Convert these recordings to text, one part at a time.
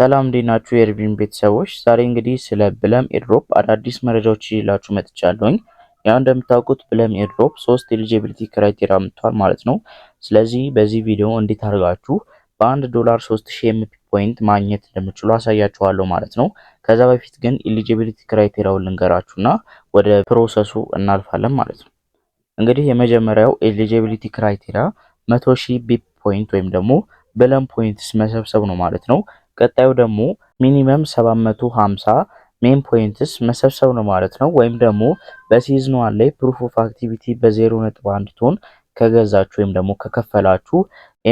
ሰላም እንዴት ናችሁ? የኤርቪን ቤተሰቦች፣ ዛሬ እንግዲህ ስለ Blum airdrop አዳዲስ መረጃዎች ይዤላችሁ መጥቻለሁኝ። ያው እንደምታውቁት Blum airdrop ሶስት eligibility criteria አምጥቷል ማለት ነው። ስለዚህ በዚህ ቪዲዮ እንዴት አድርጋችሁ በ1 ዶላር 3000 MP point ማግኘት እንደምትችሉ አሳያችኋለሁ ማለት ነው። ከዛ በፊት ግን eligibility criteria ውን ልንገራችሁና ወደ process ኡ እናልፋለን ማለት ነው። እንግዲህ የመጀመሪያው eligibility criteria 100,000 BP point ወይም ደግሞ Blum points መሰብሰብ ነው ማለት ነው። ቀጣዩ ደግሞ minimum 750 meme points መሰብሰብ ነው ማለት ነው። ወይም ደግሞ በ season 1 ላይ proof of activity በ0.1 TON ከገዛችሁ ወይም ደግሞ ከከፈላችሁ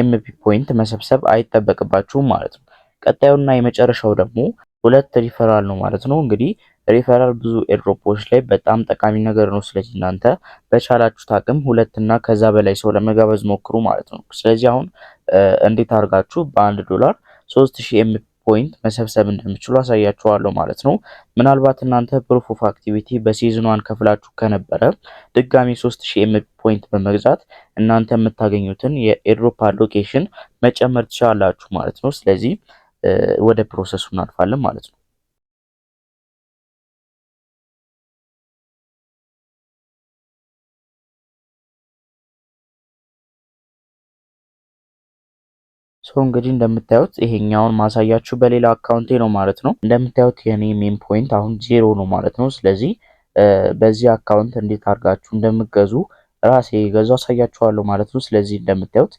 MP point መሰብሰብ አይጠበቅባችሁም ማለት ነው። ቀጣዩና የመጨረሻው ደግሞ ሁለት ሪፈራል ነው ማለት ነው። እንግዲህ ሪፈራል ብዙ airdrop ኦች ላይ በጣም ጠቃሚ ነገር ነው። ስለዚህ እናንተ በቻላችሁት አቅም ሁለት እና ከዛ በላይ ሰው ለመጋበዝ ሞክሩ ማለት ነው። ስለዚህ አሁን እንዴት አድርጋችሁ በ1 ዶላር 3000 MP point መሰብሰብ እንደምትችሉ አሳያችኋለሁ ማለት ነው። ምናልባት እናንተ proof of activity በ season 1 ከፍላችሁ ከነበረ ድጋሚ 3000 MP point በመግዛት እናንተ የምታገኙትን የ airdrop allocation መጨመር ትችላላችሁ ማለት ነው። ስለዚህ ወደ process ኡ እናልፋለን ማለት ነው። So እንግዲህ እንደምታዩት ይሄኛውን ማሳያችሁ በሌላ account ኤ ነው ማለት ነው። እንደምታዩት የኔ meme point አሁን ዜሮ ነው ማለት ነው። ስለዚህ በዚህ account እንዴት አድርጋችሁ እንደምትገዙ ራሴ ገዙ አሳያችኋለሁ ማለት ነው። ስለዚህ እንደምታዩት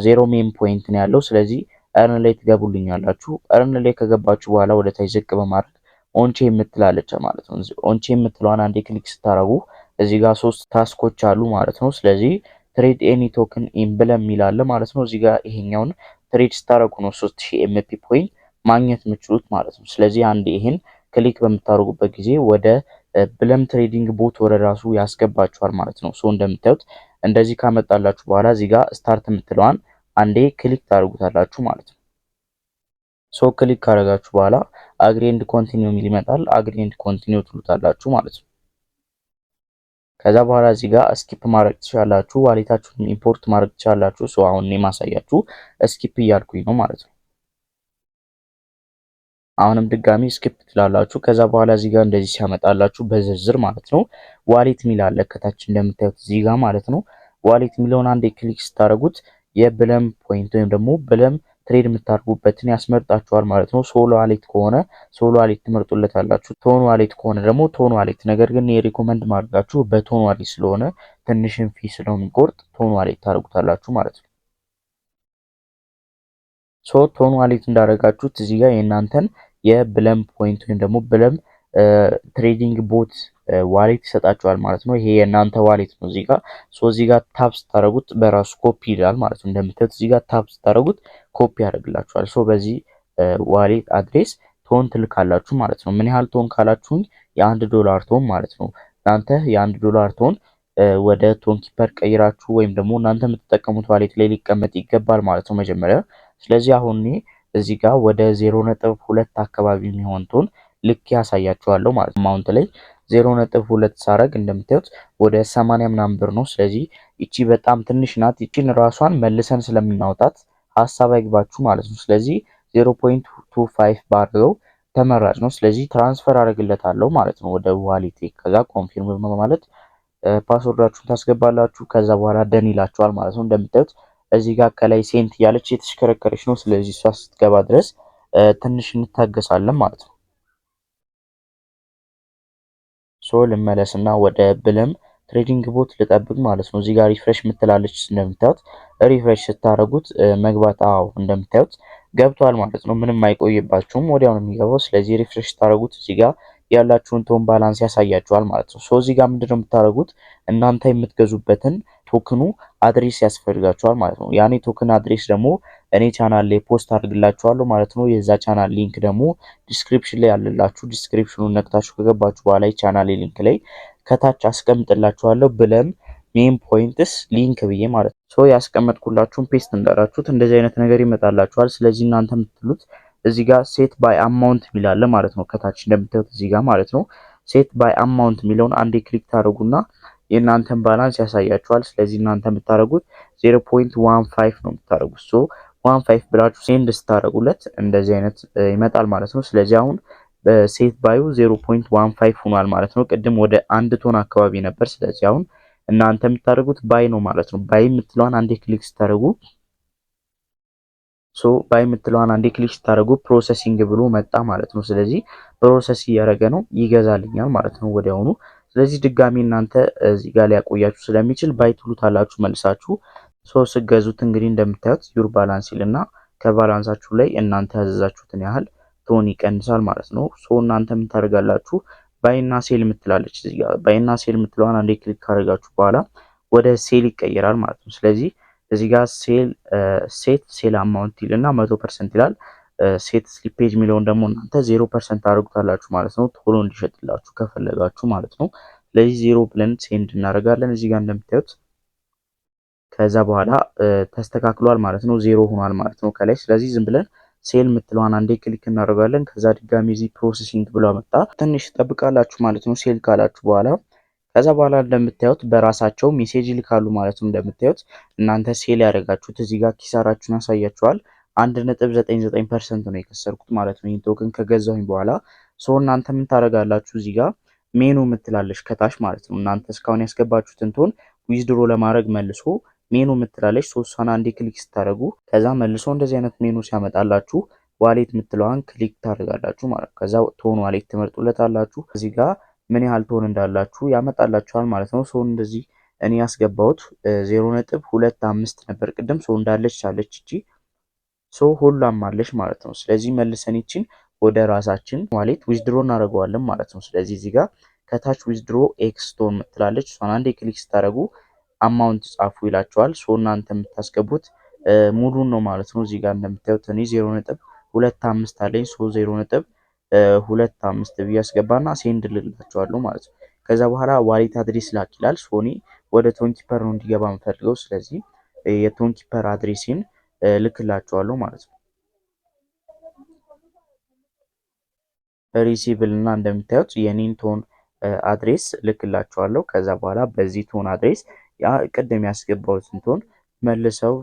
0 meme point ነው ያለው። ስለዚህ earn ላይ ትገቡልኛላችሁ። Earn ላይ ከገባችሁ በኋላ ወደ ታች ዝቅ በማድረግ on-chain የምትላለች ማለት ነው። On-chain የምትለዋን አንዴ click ስታደርጉ እዚህ ጋር ሶስት task ኦች አሉ ማለት ነው። ስለዚህ trade any token in Blum የሚል አለ ማለት ነው። እዚህ ጋር ይሄኛውን trade ስታደርጉ ነው 3000 MP point ማግኘት የምትችሉት ማለት ነው። ስለዚህ አንድ ይሄን click በምታደርጉበት ጊዜ ወደ Blum trading bot ወደ ራሱ ያስገባችኋል ማለት ነው። So እንደምታዩት እንደዚህ ካመጣላችሁ በኋላ እዚህ ጋር start የምትለዋን አንዴ click ታደርጉታላችሁ ማለት ነው። So click ካደረጋችሁ በኋላ agree and continue የሚል ይመጣል። Agree and continue ትሉታላችሁ ማለት ነው። ከዛ በኋላ እዚህ ጋር skip ማድረግ ትችላላችሁ። Wallet ኣችሁን import ማድረግ ትችላላችሁ። So አሁን እኔ ማሳያችሁ skip እያልኩኝ ነው ማለት ነው። አሁንም ድጋሚ skip ትላላችሁ። ከዛ በኋላ እዚህ ጋር እንደዚህ ሲያመጣላችሁ በዝርዝር ማለት ነው wallet የሚል አለ ከታች እንደምታዩት እዚህ ጋር ማለት ነው። Wallet የሚለውን አንዴ click ስታደርጉት የ Blum point ወይም ደግሞ Blum trade የምታደርጉበትን ያስመርጣችኋል ማለት ነው። Sol wallet ከሆነ Sol wallet ትመርጡለታላችሁ። TON wallet ከሆነ ደግሞ TON wallet። ነገር ግን የ recommend ማድረጋችሁ በ TON wallet ስለሆነ ትንሽን fee ስለሚቆርጥ TON wallet ታደርጉታላችሁ ማለት ነው። So TON wallet እንዳደረጋችሁት እዚህ ጋር የእናንተን የ Blum point ወይም ደግሞ Blum trading bot wallet ይሰጣችኋል ማለት ነው። ይሄ የእናንተ wallet ነው እዚህ ጋር። So እዚህ ጋር tap ስታደርጉት በራሱ ኮፒ ይላል ማለት ነው። እንደምታዩት እዚህ ጋር tap ስታደርጉት ኮፒ ያደርግላችኋል። So በዚህ wallet address TON ትልካላችሁ ማለት ነው። ምን ያህል TON ካላችሁኝ የ1 ዶላር TON ማለት ነው። እናንተ የ1 ዶላር TON ወደ Tonkeeper ቀይራችሁ ወይም ደግሞ እናንተ የምትጠቀሙት wallet ላይ ሊቀመጥ ይገባል ማለት ነው መጀመሪያ። ስለዚህ አሁን እኔ እዚህ ጋር ወደ 0.2 አካባቢ የሚሆን TON ልክ ያሳያችኋለሁ ማለት ነው። Amount ላይ 0.2 ሳረግ እንደምታዩት ወደ 80 ምናምን ብር ነው። ስለዚህ ይቺ በጣም ትንሽ ናት። ይቺን ራሷን መልሰን ስለምናወጣት ሀሳብ አይግባችሁ ማለት ነው። ስለዚህ 0.25 ባድርገው ተመራጭ ነው። ስለዚህ transfer አደርግለታለሁ ማለት ነው ወደ wallet ኤ። ከዛ confirm በማለት password ኣችሁን ታስገባላችሁ። ከዛ በኋላ done ይላችኋል ማለት ነው። እንደምታዩት እዚህ ጋር ከላይ sent እያለች የተሽከረከረች ነው። ስለዚህ እሷ ስትገባ ድረስ ትንሽ እንታገሳለን ማለት ነው። So ልመለስና ወደ Blum trading bot ልጠብቅ ማለት ነው። እዚህ ጋር refresh የምትላለች እንደምታዩት refresh ስታደርጉት መግባት፣ አዎ እንደምታዩት ገብቷል ማለት ነው። ምንም አይቆይባችሁም፣ ወዲያው ነው የሚገባው። ስለዚህ refresh ስታደርጉት እዚህ ጋር ያላችሁን TON balance ያሳያችኋል ማለት ነው። So እዚህ ጋር ምንድነው የምታደርጉት? እናንተ የምትገዙበትን token ኑ address ያስፈልጋችኋል ማለት ነው። ያኔ token address ደግሞ እኔ ቻናል ላይ post አድርግላችኋለሁ ማለት ነው። የዛ channel link ደግሞ description ላይ ያለላችሁ፣ description ኑን ነክታችሁ ከገባችሁ በኋላ የ channel link ላይ ከታች አስቀምጥላችኋለሁ Blum meme points link ብዬ ማለት ነው። So ያስቀመጥኩላችሁን paste እንዳላችሁት እንደዚህ አይነት ነገር ይመጣላችኋል። ስለዚህ እናንተ የምትሉት እዚህ ጋር set buy amount የሚል አለ ማለት ነው። ከታች እንደምታዩት እዚህ ጋር ማለት ነው። Set buy amount የሚለውን አንዴ click ታደርጉና የእናንተን balance ያሳያችኋል። ስለዚህ እናንተ የምታደርጉት 0.15 ነው የምታደርጉት። So 0.15 ብላችሁ send ስታደርጉለት እንደዚህ አይነት ይመጣል ማለት ነው። ስለዚህ አሁን በ set buy ኡ 0.15 ሆኗል ማለት ነው። ቅድም ወደ አንድ ቶን አካባቢ ነበር። ስለዚህ አሁን እናንተ የምታደርጉት buy ነው ማለት ነው። Buy የምትለዋን አንዴ click ስታደርጉ፣ so buy የምትለዋን አንዴ click ስታደርጉ processing ብሎ መጣ ማለት ነው። ስለዚህ process እያደረገ ነው፣ ይገዛልኛል ማለት ነው ወዲያውኑ። ስለዚህ ድጋሚ እናንተ እዚህ ጋር ሊያቆያችሁ ስለሚችል buy ትሉታላችሁ መልሳችሁ። So ስትገዙት እንግዲህ እንደምታዩት your balance ይልና ከ balance ኣችሁ ላይ እናንተ ያዘዛችሁትን ያህል ቶን ይቀንሳል ማለት ነው። So እናንተ ምን ታደርጋላችሁ? Buy እና sell የምትላለች እዚህ ጋር፣ buy እና sell የምትለዋን አንዴ click ካደረጋችሁ በኋላ ወደ sell ይቀየራል ማለት ነው። ስለዚህ እዚህ ጋር sell set sell amount ይልና 100% ይላል። Set slippage የሚለውን ደግሞ እናንተ 0% ታደርጉታላችሁ ማለት ነው። ቶሎ እንዲሸጥላችሁ ከፈለጋችሁ ማለት ነው። ስለዚህ ዜሮ ብለን send እናደርጋለን እዚህ ጋር እንደምታዩት። ከዛ በኋላ ተስተካክሏል ማለት ነው። ዜሮ ሆኗል ማለት ነው ከላይ። ስለዚህ ዝም ብለን sell የምትለዋን አንዴ click እናደርጋለን። ከዛ ድጋሚ እዚህ processing ብሎ መጣ። ትንሽ ትጠብቃላችሁ ማለት ነው sell ካላችሁ በኋላ። ከዛ በኋላ እንደምታዩት በራሳቸው message ይልካሉ ማለት ነው። እንደምታዩት እናንተ sell ያደረጋችሁት እዚህ ጋር ኪሳራችሁን ያሳያችኋል። 1.99% ነው የከሰርኩት ማለት ነው ይህን token ከገዛሁኝ በኋላ። So እናንተ ምን ታደርጋላችሁ? እዚህ ጋር ሜኑ የምትላለች ከታች ማለት ነው። እናንተ እስካሁን ያስገባችሁትን ቶን withdraw ለማድረግ መልሶ ሜኑ የምትላለች፣ ሶስቷን አንዴ click ስታደርጉ ከዛ መልሶ እንደዚህ አይነት ሜኑ ሲያመጣላችሁ wallet የምትለዋን click ታደርጋላችሁ ማለት ነው። ከዛ ቶን wallet ትመርጡለታላችሁ። እዚህ ጋር ምን ያህል ቶን እንዳላችሁ ያመጣላችኋል ማለት ነው። So እንደዚህ እኔ ያስገባሁት 0.25 ነበር ቅድም። So እንዳለች አለች እቺ፣ so ሁሏም አለች ማለት ነው። ስለዚህ መልሰን ይችን ወደ ራሳችን wallet withdraw እናደርገዋለን ማለት ነው። ስለዚህ እዚህ ጋር ከታች withdraw x ቶን ምትላለች፣ እሷን አንዴ click ስታደርጉ amount ጻፉ ይላችኋል። So እናንተ የምታስገቡት ሙሉን ነው ማለት ነው። እዚህ ጋር እንደምታዩት እኔ 0.25 አለኝ። So 0.25 ብዬ አስገባና send ልላቸዋለሁ ማለት ነው። ከዛ በኋላ wallet address ላክ ይላል። So እኔ ወደ ቶንኪፐር ነው እንዲገባ የምፈልገው። ስለዚህ የቶንኪፐር address ኤን ልክላቸዋለሁ ማለት ነው። Receive እና እንደምታዩት የኔን ቶን address ልክላቸዋለሁ። ከዛ በኋላ በዚህ ቶን address ያ ቅድም ያስገባሁትን ቶን መልሰው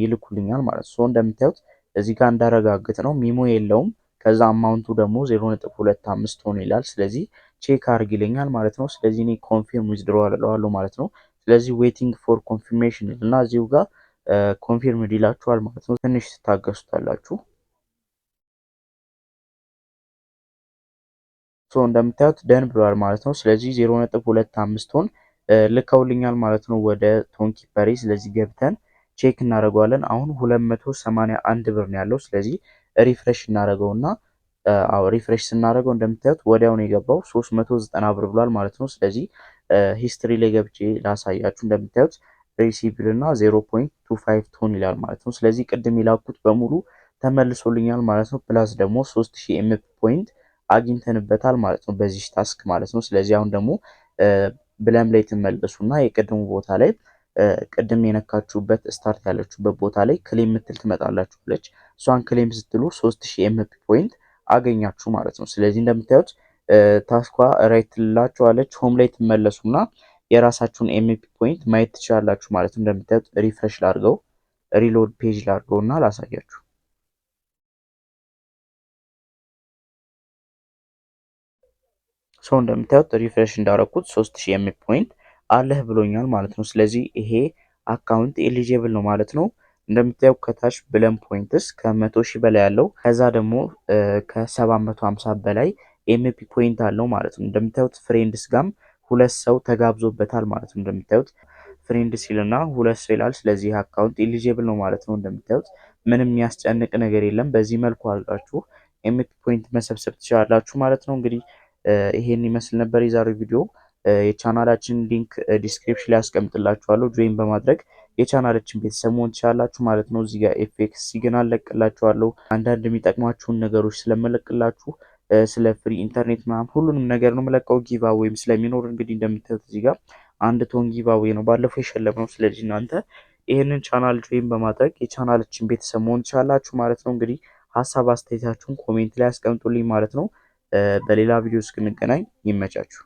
ይልኩልኛል ማለት ነው። እንደምታዩት እዚህ ጋር እንዳረጋግጥ ነው፣ memo የለውም። ከዛ amount ኡ ደግሞ 0.25 ቶን ይላል። ስለዚህ check አድርግ ይለኛል ማለት ነው። ስለዚህ እኔ confirm withdrawal እለዋለሁ ማለት ነው። ስለዚህ waiting for confirmation እና እዚሁ ጋር confirm ይላችኋል ማለት ነው። ትንሽ ትታገሱታላችሁ። So እንደምታዩት done ብሏል ማለት ነው። ስለዚህ 0.25 ቶን ልከውልኛል ማለት ነው ወደ ቶን ኪፐሬ። ስለዚህ ገብተን check እናደርገዋለን። አሁን 281 ብር ነው ያለው። ስለዚህ refresh እናደርገውና፣ አዎ፣ refresh ስናደርገው እንደምታዩት ወዲያው ነው የገባው፣ 390 ብር ብሏል ማለት ነው። ስለዚህ history ላይ ገብቼ ላሳያችሁ። እንደምታዩት receive እና 0.25 ቶን ይላል ማለት ነው። ስለዚህ ቅድም የላኩት በሙሉ ተመልሶልኛል ማለት ነው። Plus ደግሞ 3000 MP point አግኝተንበታል ማለት ነው በዚህ task ማለት ነው። ስለዚህ አሁን ደግሞ ብለም ላይ ትመለሱና የቅድሙ ቦታ ላይ፣ ቅድም የነካችሁበት start ያለችሁበት ቦታ ላይ claim ምትል ትመጣላችኋለች። እሷን claim ስትሉ 3000 MP point አገኛችሁ ማለት ነው። ስለዚህ እንደምታዩት task ኳ right ትላችኋለች። Home ላይ ትመለሱና የራሳችሁን MP point ማየት ትችላላችሁ ማለት ነው። እንደምታዩት refresh ላድርገው፣ reload page ላድርገው እና ላሳያችሁ። So እንደምታዩት refresh እንዳረኩት 3000 MP point አለህ ብሎኛል ማለት ነው። ስለዚህ ይሄ account eligible ነው ማለት ነው። እንደምታየው ከታች ብለም points ከ100,000 በላይ ያለው፣ ከዛ ደግሞ ከ750 በላይ MP point አለው ማለት ነው። እንደምታዩት friends ጋም ሁለት ሰው ተጋብዞበታል ማለት ነው። እንደምታዩት friend ሲልና ሁለት ሰው ይላል። ስለዚህ account eligible ነው ማለት ነው። እንደምታዩት ምንም የሚያስጨንቅ ነገር የለም። በዚህ መልኩ አድርጋችሁ MP point መሰብሰብ ትችላላችሁ ማለት ነው። እንግዲህ ይሄን ይመስል ነበር የዛሬው ቪዲዮ። የቻናላችን link description ላይ አስቀምጥላችኋለሁ። Join በማድረግ የቻናላችን ቤተሰብ መሆን ትችላላችሁ ማለት ነው። እዚህ ጋር FX signal ለቅላችኋለሁ። አንዳንድ የሚጠቅማችሁን ነገሮች ስለመለቅላችሁ ስለ free internet ምናምን ሁሉንም ነገር ነው የምለቀው። Giveaway ም ስለሚኖር እንግዲህ እንደምታዩት እዚህ ጋር አንድ ቶን giveaway ነው ባለፈው የሸለምነው። ስለዚህ እናንተ ይህንን ቻናል join በማድረግ የቻናላችን ቤተሰብ መሆን ትችላላችሁ ማለት ነው። እንግዲህ ሀሳብ አስተያየታችሁን comment ላይ አስቀምጡልኝ ማለት ነው። በሌላ ቪዲዮ እስክንገናኝ ይመቻችሁ።